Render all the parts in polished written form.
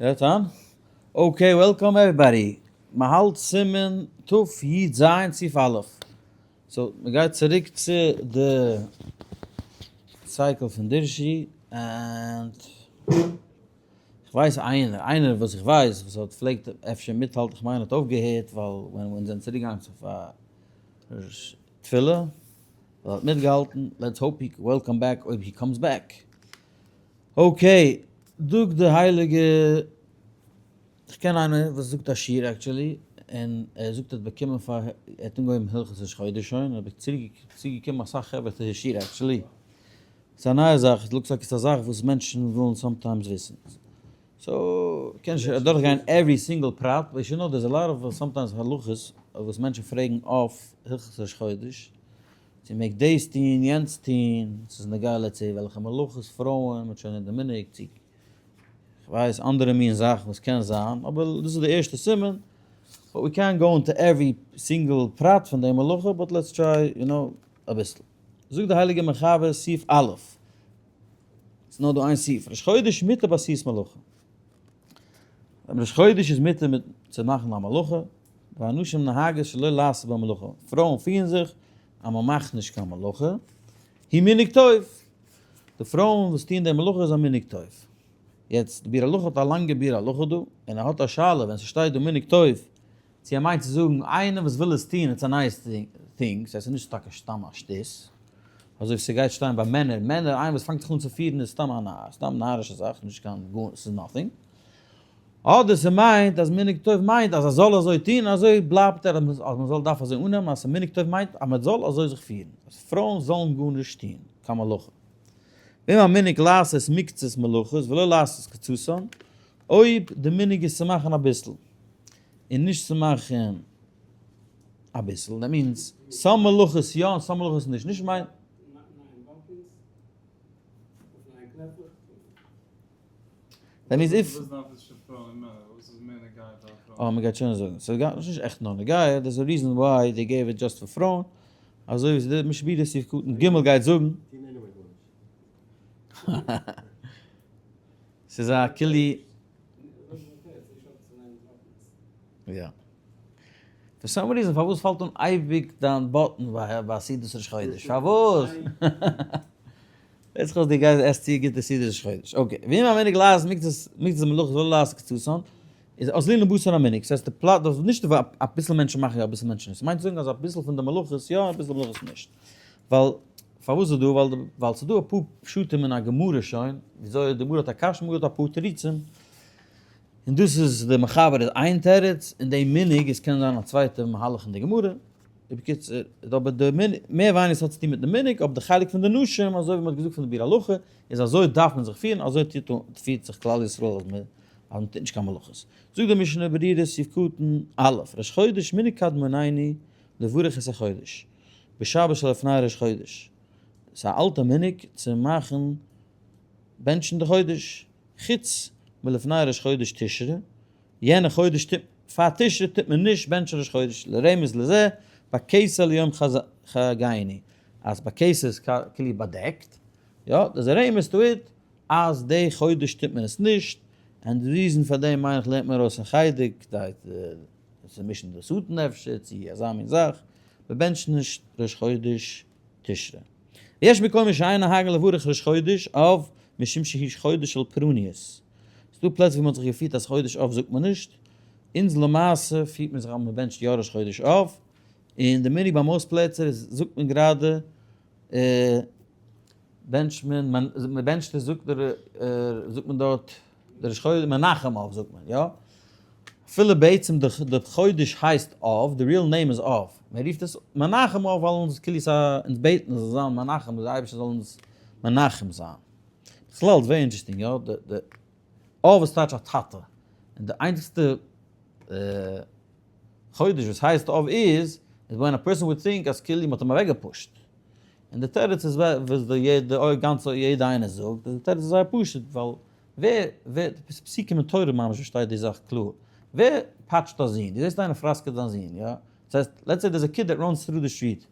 יעצט אן? Okay, welcome everybody. מ'האלט סימן תי"ז סעיף א'. So, מ'גייט צוריק צו די cycle פון דירשי, and כ'ווייס איינער, איינער וואס איך ווייס וואס האט פלעגט אפשר מיטהאלטן, כ'מיין האט אויפגעהערט ווייל ווען אונז זענען צוריק געגאנגען צו פאר תפילה, ווייל ער האט מיטגעהאלטן, let's hope he welcome back אויב he comes back. Okay, זאגט די הייליגע, איך קען איינער וואס זאגט א שיעור actually, און ער זאגט ער האט באקומען פאר, ער האט אנגעהויבן הלכות ראש חודש שוין, און האט צוגעקומען אסאך חברה צו די שיעור actually. ס'איז א נייע זאך, it looks like ס'איז א זאך וואס מענטשן ווילן sometimes וויסן. So, קען נישט אדורכגיין every single פרט, but you know there's a lot of sometimes הלכות וואס מענטשן פרעגן אויף הלכות ראש חודש, צו מעג דאס טון, יענץ טון, ס'איז נוגע לצו וועלכע מלאכות פרויען, מ'האט שוין אין די מנהג צו כ'ווייס אנדערע מין זאכן וואס קען זיין, אבער דאס איז די ערשטע סימן, but we can't go into every single פרט פון די מלאכה, but let's try you know אביסל. זאגט די הייליגע מחבר סעיף א', ס'איז נאר דא איין סעיף, ראש חודש מותר בעשיית מלאכה. ווען ראש חודש איז מותר מיט צו מאכן א מלאכה, והנשים נוהגות שלא לעשות במלאכה, פרויען פירן זיך אז מען מאכט נישט קיין מלאכה, היא מנהג טוב, די פרויען וואס טוען די מלאכה איז א מנהג טוב. יעצט, די ביאור הלכה האט א לאנגע ביאור הלכה דא, און ער האט א שאלה ווען ס'שטייט דא מנהג טוב, צו ער מיינט צו זאגן איינער וואס וויל עס טון it's a nice thing, ס'הייסט ס'איז נישט טאקע סתם א שטות, אזוי ווי ס'גייט שטיין ביי מענער, מענער איינער וואס פאנגט זיך אן צו פירן איז סתם א סתם נארישע זאך, נישט קיין גארנישט, ס'איז nothing. אדער ס'מיינט אז מנהג טוב מיינט אז ער זאל אזוי טון אזוי בלייבט ער אז מ'זאל דארף אזוי אננעמען אז ס'מנהג טוב מיינט אז מ'זאל אזוי זיך פירן אז פרויען זאלן גארנישט טון קיין מלאכה ואם המנהג לעשות מקצת מלאכות ולא לעשות קצתן אויב די מנהג איז צו מאכן אביסל און נישט צו מאכן אביסל that means some מלאכות יא און some מלאכות נישט נישט מיינט. That means if. אה, מ'גייט שוין זאגן. ס'איז נישט עכט נאר נוגע, there's a reason why they gave it just פאר פרויען. אזוי ווי די משנה ברורה סעיף קטן ג' גייט זאגן. ס'איז א כלי. יא. For some reason פארוואס פאלט אן אייביג דיין button ביי סעודת ראש חודש? פארוואס? זעט זיך אויס די גייסט עסט צו גוטע סעודת ראש חודש. Okay, ואם המנהג לעשות מקצת מקצת מלאכות ולא לעשות קצתן, איז אזלינן בתר המנהג, ס'הייסט די פלאץ דאס איז נישט אביסל מענטשן מאכן יא אביסל מענטשן נישט, ס'מיינט צו זאגן אז אביסל פון די מלאכות יא אביסל מלאכות נישט. ווייל פארוואס איז דא? ווייל ווייל ס'איז דא אפאר פשטים אין א גמרא שוין, וויאזוי די גמרא האט א קשיא, גמרא האט אפאר תירוצים, און דאס איז די מחבר איז איין תירוץ, און די מנהג איז קען זיין א צווייטע מהלך אין די גמרא. בקיצור, אבער די מנהג, מער ווייניגער ס'האט צוטון מיט די מנהג, אבער די חלק פון די נשים, אזוי ווי מ'האט געזאגט פון די ביאור הלכה, איז אזוי דארף מען זיך פירן, אזוי טוט פירט זיך כלל ישראל אז מען אז מען טוט נישט קיין מלאכות. זאגט די משנה ברורה סעיף קטן א', ראש חודש מנהג קדמונינו לברך את החודש, בשבת שלפני ראש חודש, ס'איז א אלטע מנהג צו מאכן בענטשן די חודש, חוץ מלפני ראש חודש תשרי, יענע חודש טוט פאר תשרי טוט מען נישט בענטשן ראש חודש, לרמז לזה, בכסה ליום חגינו, אז בכסה איז כאילו באדעקט, יא, דאס איז א רמז to it, אז די חודש טוט מען עס נישט, און די reason פאר דעם מיין איך לערנט מען ארויס אין חדר, כדי צו מישן די שטן אפשר, צו אזא מין זאך, מען בענטשט נישט ראש חודש תשרי. ויש מקומות שאין נוהגין לברך ראש חודש אב משום שהוא חודש של פורעניות. ס'דא פלעצער ווי מ'האט זיך געפירט אז חודש אב זאגט מען נישט, אונז למעשה פירט מען זיך אז מ'בענטשט יא ראש חודש אב, און די מנהג ביי most פלעצער איז זאגט מען גראדע בענטשט מען, מ'בענטשט עס זאגט דער זאגט מען דארט די ראש חודש מנחם אב זאגט מען יא, אפילו בעצם די חודש הייסט אב, די real name איז אב, מען רופט עס מנחם אב ווייל אונז כאילו ס'א אונז בעטן עס זאל זיין מנחם די אייבערשטער זאל אונז מנחם זיין. בכלל איז very interesting יא, די די אב איז טייטש א טאטע, און די איינציגסטע חודש וואס הייסט אב איז איז when a person would think אז כאילו מ'האט אים אוועקגעפושט, און די תירוץ איז וואס די יעדע גאנצע יעדע איינער זאגט, די תירוץ איז זייער פשוט ווייל ווער ווער פסוקים אין תורה ממש וואס שטייט די זאך קלאר, ווער פאטשט א זון, דו זעסט איינער פראסקעט זיין זון יא, דאס הייסט let's say there's a kid that runs through the street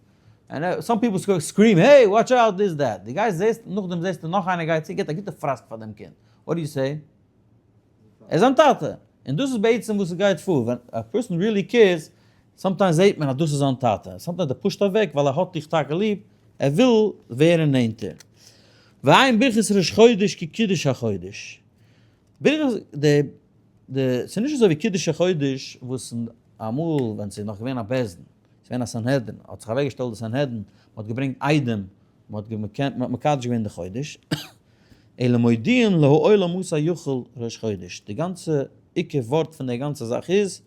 and some people scream hey watch out this that, דו גייסט זעסט נאכדעם זעסטו נאך איינער גייט צו געבט א גוטע פראסק פאר דעם קינד, what do you say? ער איז זיין טאטע. און דאס איז בעצם וואס עס גייט פאר, ווען א person really cares, sometimes זעט מען אז דאס איז זיין טאטע, sometimes ער push ט אוועק ווייל ער האט דיך טאקע ליב, ער וויל ווערן נענטער. ואין ברכת ראש חודש כקידוש החודש. ברכת די די ס'איז נישט אזוי ווי קידוש החודש וואס אמאל ווען ס'איז נאך געווען א בית דין, ס'איז געווען א סנהדרין, האט זיך אוועקגעשטעלט די סנהדרין, מ'האט געברענגט עדים, מ'האט מקדש געווען די חודש, אלא מודיעין להעולם מתי יחל ראש חודש, די גאנצע עיקר ווארט פון די גאנצע זאך איז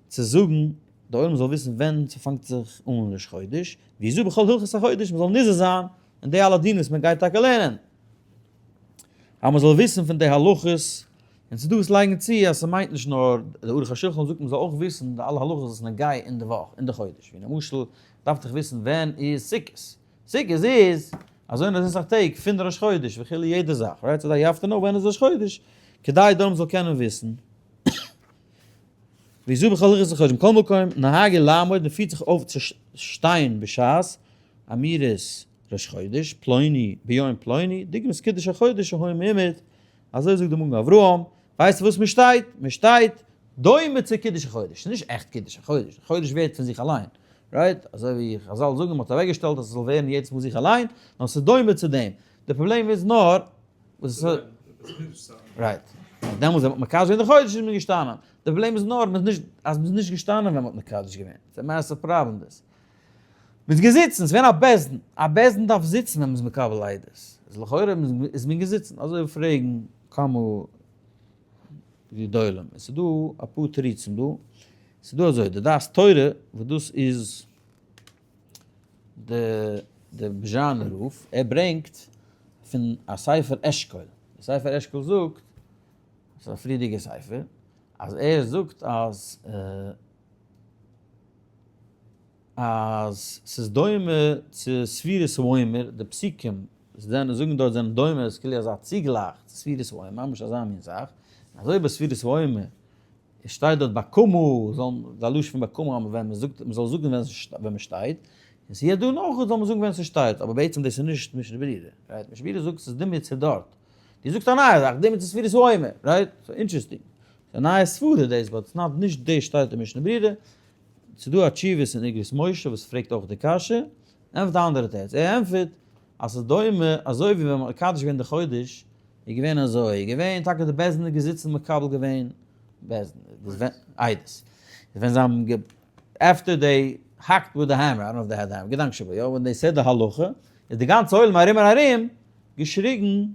צו זאגן די עולם זאל וויסן ווען ס'פאנגט זיך אן ראש חודש, ויזהרו בכל הלכות החודש, מ'זאל נזהר זיין אין די אלע דינים וואס מ'גייט טאקע לערנען, אז מ'זאל וויסן פון די הלכות, און ס'דא וואס לייגן צו אז ס'מיינט נישט נאר די ערוך השולחן זאגט מ'זאל אויך וויסן די אלע הלכות וואס נוגע אין די וואך, אין די חודש, ווי למשל דארף איך וויסן ווען איז סוכות, סוכות איז אזוי און אזוי סאך טעג פון ראש חודש וכו' יעדע זאך, right? So you have to know ווען איז ראש חודש, כדי די עולם זאל קענען וויסן. ויזהרו בכל הלכות החודש, מכל מקום נהגו לעמוד, מען פירט זיך אויף צו שטיין בשעת אמירת ראש חודש, פלוני ביום פלוני, דוגמת קידוש החודש שהיה מעומד, אזוי זאגט די מגן אברהם, ווייסטו וואס מען שטייט? מען שטייט דומה צו קידוש החודש, ס'איז נישט עכט קידוש החודש, חודש ווערט פון זיך אליין, right? אזוי ווי חזל זאגן מען האט אוועקגעשטעלט אז עס זאל ווערן יעדעס מאל זיך אליין, נאר ס'איז דומה צו דעם, די פראבלעם איז נאר וואס עס איז, right, דעמאלס ווען מ'האט מקדש געווען די חודש איז מען געשטאנען, די פראבלעם איז נאר מ'איז נישט, אז מ'איז נישט געשטאנען ווען מ'האט מקדש געווען, ס'איז א massive problem דאס. מ'איז געזיצן, ס'איז געווען א בית דין, א בית דין דארף זיצן ווען מ'איז מקבל עדות, איז לכאורה איז מען געזיצן, אזוי פרעגן כמה גדולים, עס איז דא אפאר תירוצים דא, עס איז דא אזוי, די דעת תורה וואס דאס איז די די בזשאנער רב, ער ברענגט פון א ספר אשכול, די ספר אשכול זאגט, עס איז א פריערדיגע ספר, אז ער זאגט אז אז ס'איז דומה צו ספירת העומר, די פסוקים זענען זאגן דארט זענען דומה, עס איז כאילו אזא צוגלייך צו ספירת העומר, ממש אזא מין זאך, אזוי ביי ספירת העומר, עס שטייט דארט בקומו, זאל די לשון פון בקומו אז ווען מען זאגט, מען זאל זאגן ווען ווען מען שטייט, און ס'איז דא נאך זאל מען זאגן ווען ס'שטייט, אבער בעצם דאס איז נישט משנה ברורה, right? משנה ברורה זאגט ס'איז דומה צו דארט, דו זאגסט א נייע זאך, דומה צו ספירת העומר, right? So interesting, ס'איז א נייע סברה דאס, but it's not נישט דאס שטייט אין משנה ברורה, ס'איז דא א תשובות אין אגרות משה וואס פרעגט אויך די קשיא, ענטפערט א אנדערע תירוץ, ער ענטפערט אז ס'איז דומה אזוי ווי ווען מ'האט מקדש געווען די חודש איז געווען אזוי, איז געווען טאקע די בית דין איז געזיצן מקבל געווען בית דין, עדות, ווען זיי האבן גע after they hacked with the hammer, I don't know if they had hammer, געדאנק שבו, יא, ווען they said די הלכה, איז די גאנצע עולם ארום און ארום געשריגן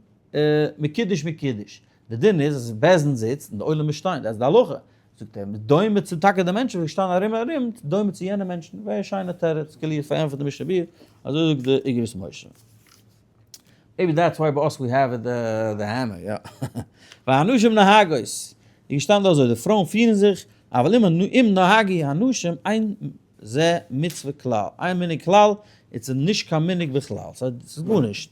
מקודש מקודש, די דין איז אז בית דין זיצט און די עולם מוז שטיין, דאס איז די הלכה, זאגט ער, דומה צו טאקע די מענטשן וואס געשטאנען ארום און ארום, דומה צו יענע מענטשן, זייער שיינע תירוץ, כאילו פארענטפערט די משנה ברורה, אזוי זאגט די אגרות משה. Maybe that's why ביי us we have the hammer, יא. והנשים נוהגות, איז געשטאנען דא אזוי, די פרויען פירן זיך, אבל אם אם נהגו הנשים אין זה מצוה כלל, אין מנהג כלל, איז נישט קיין מנהג בכלל, ס'איז גארנישט.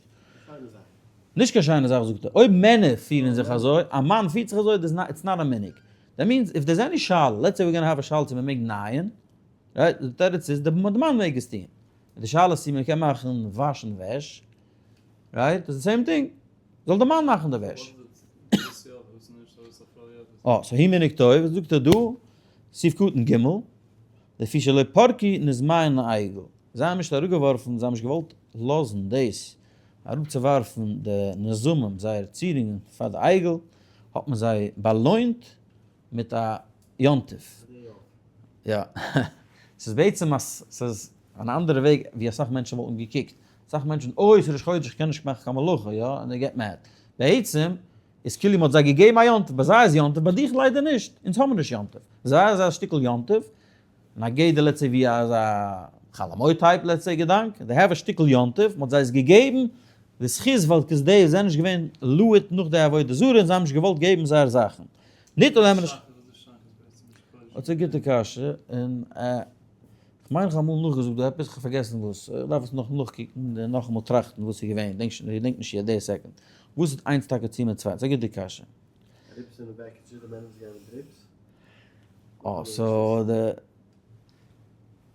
נישט קיין שיינע זאך זאגט ער, אויב מענער פירן זיך אזוי, א מאן פירט זיך אזוי, it's not א מנהג. That means if there's any שאלה, let's say we're gonna have א שאלה צו מען מעג נייען, right, די תירוץ איז די מאן מעג עס טון. די שאלה איז צו מען קען מאכן וואשן וועש, right, איז די same thing, זאל די מאן מאכן די וועש. אה, so הוא מנהג טוב, זאגט ער דא, סעיף קטן ג', לפי שלא פרקו נזמיהן לעגל, זיי האבן נישט אראפגעווארפן, זיי האבן נישט געוואלט לאזן דאס אראפצואווארפן די נזמים, זייער צירונגען פאר די עגל, האט מען זיי באלוינט מיט א יום טוב. יא. ס'איז בעצם אז ס'איז אן אנדערע וועג ווי אסאך מענטשן וואלטן געקוקט. אסאך מענטשן, אוי ס'איז ראש חודש איך קען נישט מאכן קיין מלאכה, יא, און they get mad. בעצם איז כאילו מ'האט זיי געגעבן א יום טוב, ביי זיי איז יום טוב, ביי דיך ליידער נישט, אונז האבן נישט יום טוב. זיי איז א שטיקל יום טוב, און א גדר let's say ווי אזא חול המועד type let's say געדאנק, they have א שטיקל יום טוב, מ'האט זיי עס געגעבן די זכות ווייל כסדר זענען נישט געווען להוט נאך די עבודה זרה און זיי האבן נישט געוואלט געבן זייער זאכן. ניטל האבן נישט. האט א גוטע קשיא, און כ'מיין כ'האב אמאל נאכגעזאגט דא עפעס, כ'האב פארגעסן וואס, איך דארף עס נאך נאכקוקן און נאכאמאל טראכטן וואס איז געווען, געדענק נישט יעדע second. וואס האט איינס טאקע צו מיט צוויי? ס'איז א גוטע קשיא. ribs זענען בעקיטשעס, די מענער וואס גייען מיט ribs. אה, so די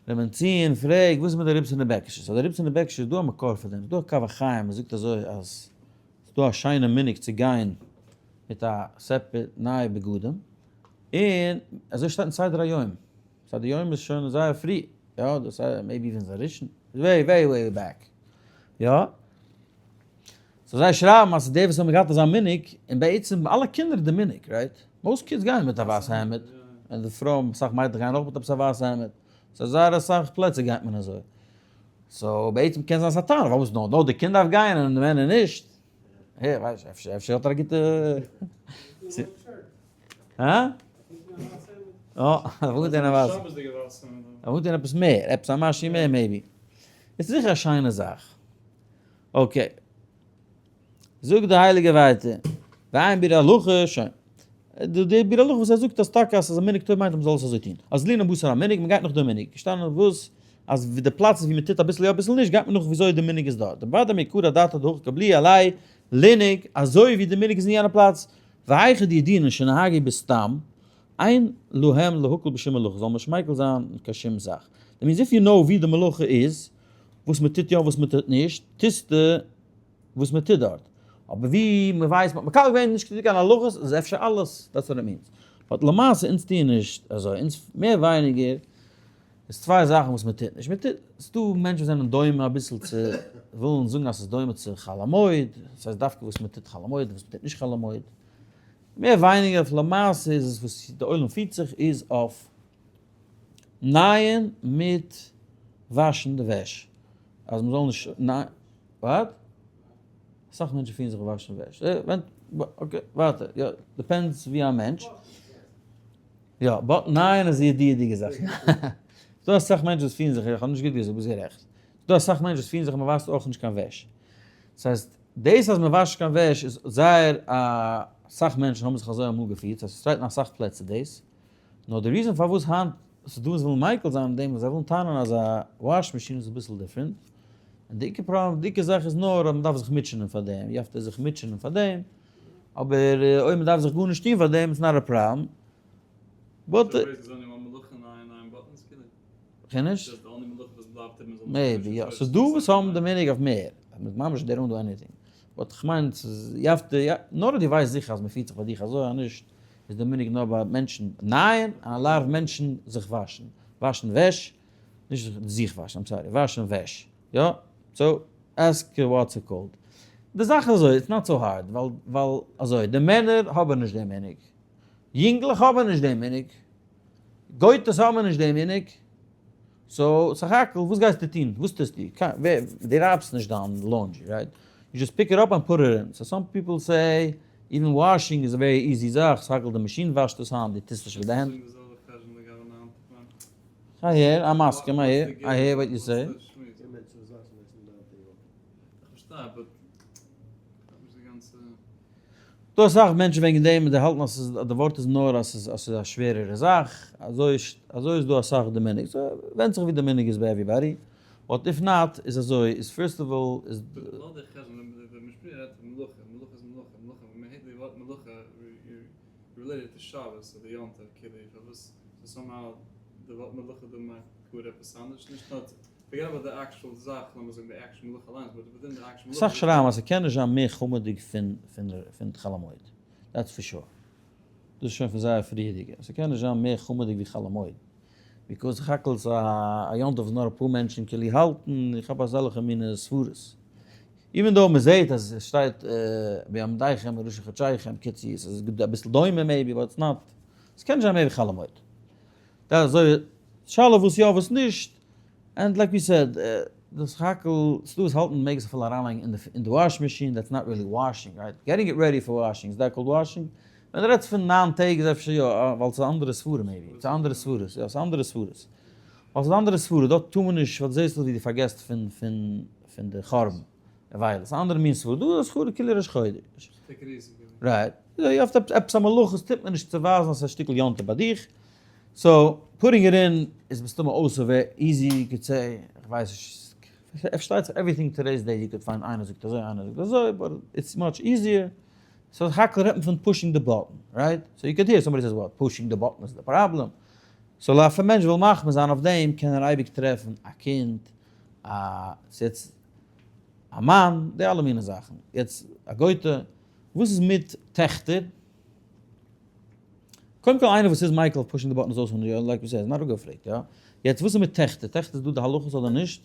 ר' בנציון פרעגט וואס איז מיט די ribs און די בעקיטשעס? So די ribs און די בעקיטשעס איז דא א מקור פאר דעם, ס'איז דא א קו החיים וואס זאגט אזוי אז ס'איז דא א שיינע מנהג צו גיין. מיט א separate נייע בגדים, און אזוי שטייט אין סדר היום, סדר היום איז שוין זייער פרי, יא, דאס איז maybe ווען זיי רישן, way way way back, יא, so זיי שרייבן אז די וואס האבן געהאט אזא מנהג, און בעצם אלע קינדער איז די מנהג, right? Most kids גייען מיט א ווייסע העמד, און די פרויען, אסאך מיידלעך גייען אויך מיט עפעס א ווייסע העמד, so זייער אסאך פלעצער גייט מען אזוי. So בעצם קען זיין ס'איז א טענה, פארוואס נאר די קינד דארף גיין און די מענער נישט? העי, ווייס אפשר אפשר האט ער א גוטע הא? אה, ער וואלט אין א ווייסע. ער וואלט אין עפעס מער, עפעס א משהו מער maybe. עס איז זיכער א שיינע זאך. Okay. זאגט די הייליגע ווייטער, ועיין ביאור הלכה, שוין. די ביאור הלכה וואס ער זאגט אז טאקע אז ס'איז א מנהג טוב מיינט אז מ'זאל עס אזוי טון. אז לינען בתר המנהג, מ'גייט נאך די מנהג. געשטאנען וואס? אז ווי די פלאץ איז ווי מ'טוט אביסל יא אביסל נישט, גייט מען נאך וויאזוי די מנהג איז דארט. דבדא מעיקרא אדעתא דהכי קבלוה עליה לנהוג, אזוי ווי די מנהג איז אין יענע פלאץ. והיכא דידעינן שנהגו בסתם, אין להם להקל בשום מלאכה, זאל מען נישט מיקל זיין מיט קיין שום זאך. That means if you know ווי די מלאכה איז, וואס מ'טוט יא וואס מ'טוט נישט, טוסטו וואס מען טוט דארט, אבער ווי מען ווייסט מען האט מקבל געווען נישט קיין הלכות איז אפשר אלעס, that's what it means, but למעשה אונז טוען נישט אזוי, אונז מער ווייניגער איז צוויי זאכן וואס מען טוט נישט, מען טוט, ס'איז דא מענטשן וואס זענען דומה אביסל צו, ווילן זאגן אז ס'איז דומה צו חול המועד, ס'הייסט דווקא וואס מען טוט חול המועד און וואס מען טוט נישט חול המועד, מער ווייניגער אויף למעשה איז עס וואס די עולם פירט זיך איז אויף נייען מיט וואשן די וועש, אז מען זאל נישט נייען. What? אסאך מענטשן פירן זיך וואשן וועש. Okay, ווייטער. יא, depends ווי א מענטש. יא, but נייען איז א ידיעה'דיגע זאך. ס'דא אסאך מענטשן וואס פירן זיך, איך האב נישט גוט געזאגט, ביסט גערעכט. ס'דא אסאך מענטשן וואס פירן זיך מען וואשט אויך נישט קיין וועש. דאס הייסט, דאס אז מען וואשט נישט קיין וועש איז זייער א, אסאך מענטשן האבן זיך אזוי אמאל געפירט, ס'הייסט ס'שטייט אין אסאך פלעצער דאס. נאר די reason פארוואס היינט ס'איז דא וואס ווילן מיקל זיין אין דעם ווייל זיי ווילן טענה'ן אז א wash machine איז אביסל different, און די עיקר פראבלעם די עיקר זאך איז נאר אז מ'דארף זיך מוטשענען פאר דעם, you have to זיך מוטשענען פאר דעם, אבער אויב מ'דארף זיך גארנישט טון פאר דעם it's not a problem. But. כ'נישט? Maybe יא, ס'איז דא וואס האבן די מנהג אויף מער, ממש they don't do anything, but כ'מיין ס'איז you have to, נאר אויב דו ווייסט זיכער אז מ'פירט זיך ביי דיך אזוי אז נישט איז די מנהג נאר ביי מענטשן נייען, און a lot of מענטשן זיך וואשן, וואשן וועש, נישט זיך וואשן, I'm sorry, וואשן וועש, יא, so ask what's it called. די זאך איז אזוי, it's not so hard, ווייל ווייל אזוי, די מענער האבן נישט די מנהג, יונגלעך האבן נישט די מנהג, גויטעס האבן נישט די מנהג, so סך הכל וואס גייסטו טון? וואס טוסטו? דו רייבסט נישט דיין laundry, right? You just pick it up and put it in. So some people say even washing איז א very easy זאך, סך הכל די מאשין וואשט עס היינט, דו טוסט נישט מיט די הענט. I hear, I'm asking, I hear, I hear what you say. דא אסאך מענטשן וועגן דעם, זיי האלטן אז ס'איז, די ווארט איז נאר אז ס'איז, אז ס'איז א שווערערע זאך, אזוי אזוי איז דא אסאך די מנהג, so ווענדט זיך ווי די מנהג איז ביי everybody, but if not איז אזוי, איז first of all איז. לויט די חשבון ווען מ'שפילט רעדט פון מלאכה, מלאכה איז מלאכה, מלאכה ווען מ'הערט די ווארט מלאכה related to שבת אדער יום טוב כאילו פארוואס so somehow די ווארט מלאכה דא מיינט גאר עפעס אנדערש נישט נאר אסאך שרייבן אז ס'קען נישט זיין מער חמור'דיג פון חול המועד, that's for sure. דאס איז שוין פון זייער פריערדיגע, ס'קען נישט זיין מער חמור'דיג ווי חול המועד. Because סך הכל איז א יום טוב וואס נאר אפאר מענטשן כאילו האלטן, איך האב אזעלכע מינע סברות. Even though מ'זעהט אז עס שטייט בימיכם וראשי חדשיכם קיצור ס'איז אביסל דומה maybe but it's not, ס'קען נישט זיין מער ווי חול המועד. דאס אזוי, שאלה וואס יא וואס נישט, and like we said, די סך הכל, ס'דא וואס האלטן מ'מעג עס אפילו אריינלייגן אין די wash machine, that's not really washing, right? Getting it ready for washing, is that called washing? ווען דו רעדסט פון ניין טעג איז אפשר יא, ווייל ס'איז אנדערע סברה maybe, ס'איז אנדערע סברות, יא ס'איז אנדערע סברות. ווייל ס'איז אנדערע סברה, דארט טאר מען נישט, ווייל דו זעסט אויס ווי דו פארגעסט פון פון פון די חורבן, ווייל ס'איז אנדערע מין סברה, דא איז א סברה כאילו ראש חודש. Right. יא, עפעס א מלאכה וואס טוט מען נישט צו ווייזן אז ס'איז א שטיקל יום טוב ביי דיך. So, putting it in איז מסתמא also very easy, you could say, איך ווייס נישט, פארשטייט זיך everything today's day you could find איינער זאגט אזוי איינער זאגט אזוי, but it's much easier, so סך הכל רעדט מען פון pushing די button, right? So you could hear somebody says what, pushing די button איז די פראבלעם? So אויב א מענטש וויל מחמיר זיין אויף דעם קען ער אייביג טרעפן א קינד, א ס'יעצט א מאן, די אלע מיני זאכן, יעצט א גויטע. וואס איז מיט טעכטער? קודם כל איינער וואס איז מיקל אויף pushing די buttons אויס יא, like וואס ער איז נאר אפגעפרעגט, יא. יעצט וואס איז מיט טעכטער? טעכטער איז דא די הלכות אדער נישט?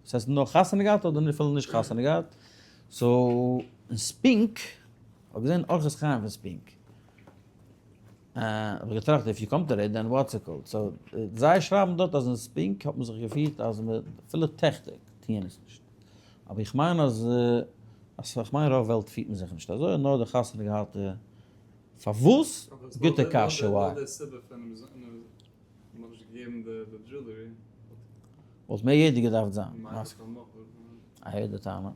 דאס הייסט נאר חתונה געהאט אדער אפילו נישט חתונה געהאט? so אין ספינק, האב געזען אורחות חיים פון ספינק. האב איך געטראכט if you come to it then what's it called. so זיי שרייבן דארט אז אין ספינק האט מען זיך געפירט אז אפילו טעכטער טוען עס נישט. אבער איך מיין אז איך מיין רוב וועלט פירט מען זיך נישט אזוי, נאר די חתונה געהאטע. פארוואס? גוטע קשיא why. וואלט מער יעדער געדארפט זיין. א יעדע טענה.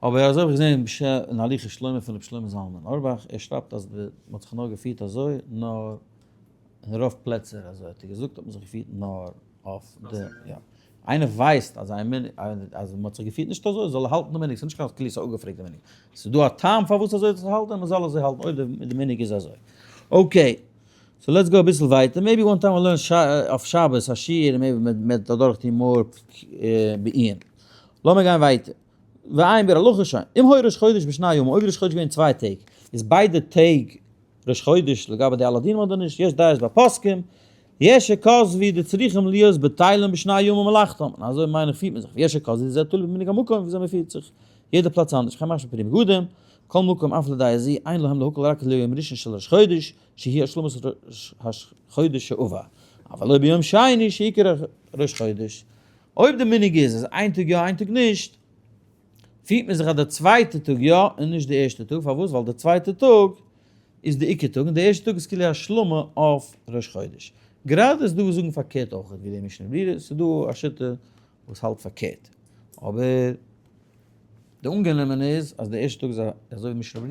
אבער אזוי האב איך געזען אין הליכות שלמה פון רבי שלמה זלמן אורבאך, ער שרייבט אז מען האט זיך נאר געפירט אזוי נאר אין רוב פלעצער אזוי האט ער געזאגט האט מען זיך געפירט נאר אויף די יא. איינער ווייסט אז אז מען האט זיך געפירט נישט אזוי זאל ער האלטן די מנהג, ס'איז נישט קיין כלי ס'איז אפגעפרעגט די מנהג. ס'איז דא א טעם פארוואס אזוי האט זיך געהאלטן און מען זאל אזוי האלטן אויב די מנהג איז אזוי. okay. so let's go אביסל ווייטער, maybe one time we'll learn אויף שבת א שיעור און maybe מען וועט אדורך טון more בעיון. לאמיר גיין ווייטער. ועיין ביאור הלכה שוין. אם היה ראש חודש בשני ימים, אויב ראש חודש געווען צוויי טעג, איז ביידע טעג ראש חודש לגבי די אלע דינים אדער נישט? יש דעות בפוסקים, יש שכתבו דצריכים להיות בטלים בשני ימים מלאכתם, און אזוי מיין איך פירט מען זיך, ויש שכתבו זה תלוי במנהג המקום וויאזוי מען פירט זיך, יעדע פלאץ אנדערש, וכן משמע פרי מגדים, כל מקום אף לדעה זו אין להם להקל רק ליום ראשון של ראש חודש, שהיא השלמת ראש חודש שעבר, אבל לא ביום שני שעיקר ראש חודש. אויב די מנהג איז אז איין טאג יא איין טאג נישט, פירט מען זיך אז די צווייטע טאג יא און נישט די ערשטע טאג, פארוואס? ווייל די צווייטע טאג איז די עיקר טאג און די ערשטע טאג איז כאילו השלמה אויף ראש חודש. גראדע איז דא וואס זאגן פארקערט אויך ווי די משנה ברורה, ס'איז דא א שיטה וואס האלט פארקערט, אבער די אנגענומענע איז אז די ערשטע טאג איז אזוי ווי משנה ברורה.